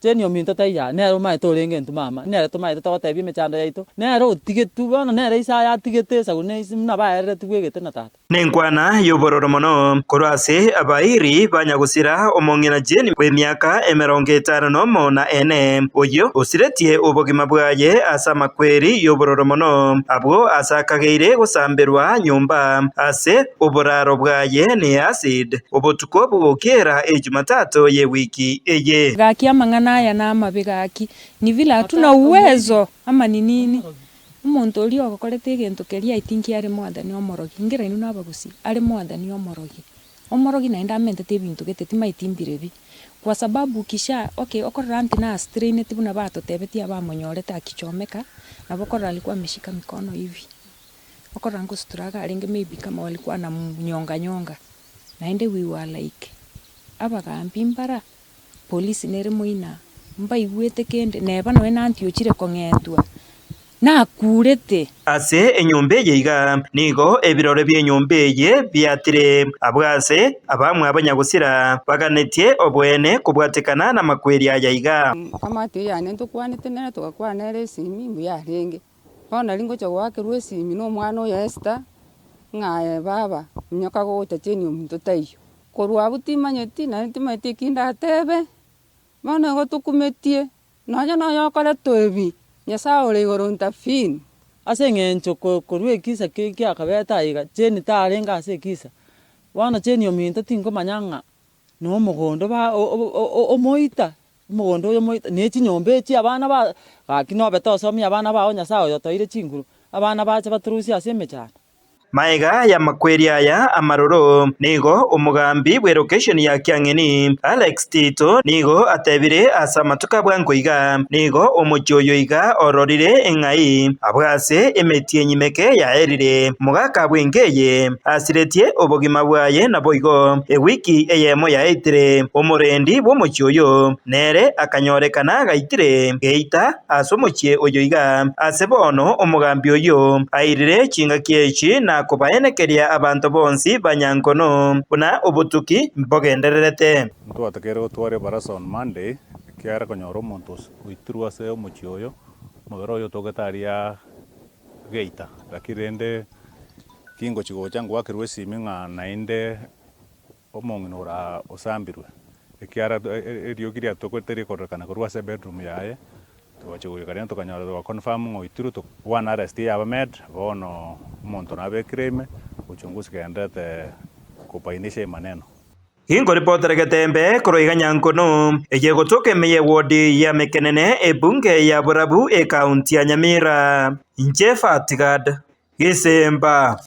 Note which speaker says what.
Speaker 1: Jane ominto taiyo aa, nere omaete orenge intwe mama, nere tomaete togotebia emechando yaito, nere otigetwe bono nere ise aye atigete esaku na ise buna baereretigwe egete na tata.
Speaker 2: Nenkwana y'obororo mono korwa ase abairi ba nyagosira omong'ina Jane bw'emiaka emerongo etano nomo na ene, oyio osiretie obogima bwaye ase amakweri y'obororo mono, abwo ase akageire gosamberwa nyomba ase oboraro bwaye ne acid obotuko bw'ogokiera Ejumatatu y'ewiki eye.
Speaker 3: Gaki amang'ana aya namabe gaki, ni vile hatuna uwezo ama ni nini? Omonto oria ogokorete egento keria I think are mwathani omorogi, ingira inwe nabagusii, are mwathani omorogi. Omorogi naende amentete ebinto gete timaeti mbirebi, kwa sababu kisha okay okorora nti nastraineti buna batotebetie abamonyorete akichomeka, nabo okorora alikuwa ameshika mikono hivi, okorora ngosutura arenge maybe kama walikuwa wanamnyonga nyonga, naende we were like abagambi mbara. Polisi nere moina, mbaigwete kende, neba nonya nanti ochire kong'entwa, nakurete.
Speaker 2: Ase enyomba eye iga nigo ebirore bi'enyomba eye biatire, abwo ase abamwabo nyagosira baganetie oboene kobwatekana namakweri aya iga.
Speaker 4: Amati eyane ntokwanete nere togakwana nere esimi mbuya arenge. Bono nari ngocha goakerwa esimi na omwana oyo Esther, ng'a aye baba, minyoka gocha cheni ominto taiyo. Korwa abwo timanyeti, naende timanyeti eki ndatebe, bono igo tokumetie, nonya noyokoretwa ebi, Nyasae ore igoro intervene.
Speaker 1: Ase eng'encho korwa ekisa kiakabete aiga, Jane tarenge ase ekisa, bono Jane ominto tinkomanya ng'a na omogondo ba omoita, omogondo oyo omoita, ne chinyomba echi abana ba gaki nobe tosomia abana bao Nyasaye oyo otoire chinguru, abana bache batorusie ase emechando.
Speaker 2: Magega y'amakweri aya amaroro, nigo omogambi bw'elokesheni ya Kiang'eni, Alex Tito, nigo atebire ase amatuko a bwango iga, nigo omochie oyo iga ororire eng'ai abwo ase emetienyi meke yaerire. Omogaka bw'enka eye asiretie obogima bwaye naboigo ewiki eyemo yaetire, omorendi bw'omochie oyo nere akanyorekana gaitire geita Ase omochie oyo iga, ase bono omogambi oyio airire chingaki echi na kobaenekeria abanto bonsi ba nyankono buna obotuki mbogendererete.
Speaker 5: Ntwatakeire gotwara ebarasa on Monday, ekiagera konyora omonto oitirwe ase omochie oyo, omobere oye otogete aria geita. Lakini rende kingochi gocha ngoakerwa esimi ng'a naende Omong'ina ora osambirwe, ekiagera eriogi riatokorete rikororekana korwa ase ebedroom yaye, togachia goika rende tokanyora toga confirm ng'a oitirwe to one arrest yaba made, bono omonto nabekire ime, uchunguzi genderete kobainisha emaneno.
Speaker 2: Ginkoripotera getembe korwa iga Nyankono, eye egotoka ime y'ewodi ya Mekenene, ebunge ya Borabu, ekaunti ya Nyamira. Inche Fatigad Gisemba.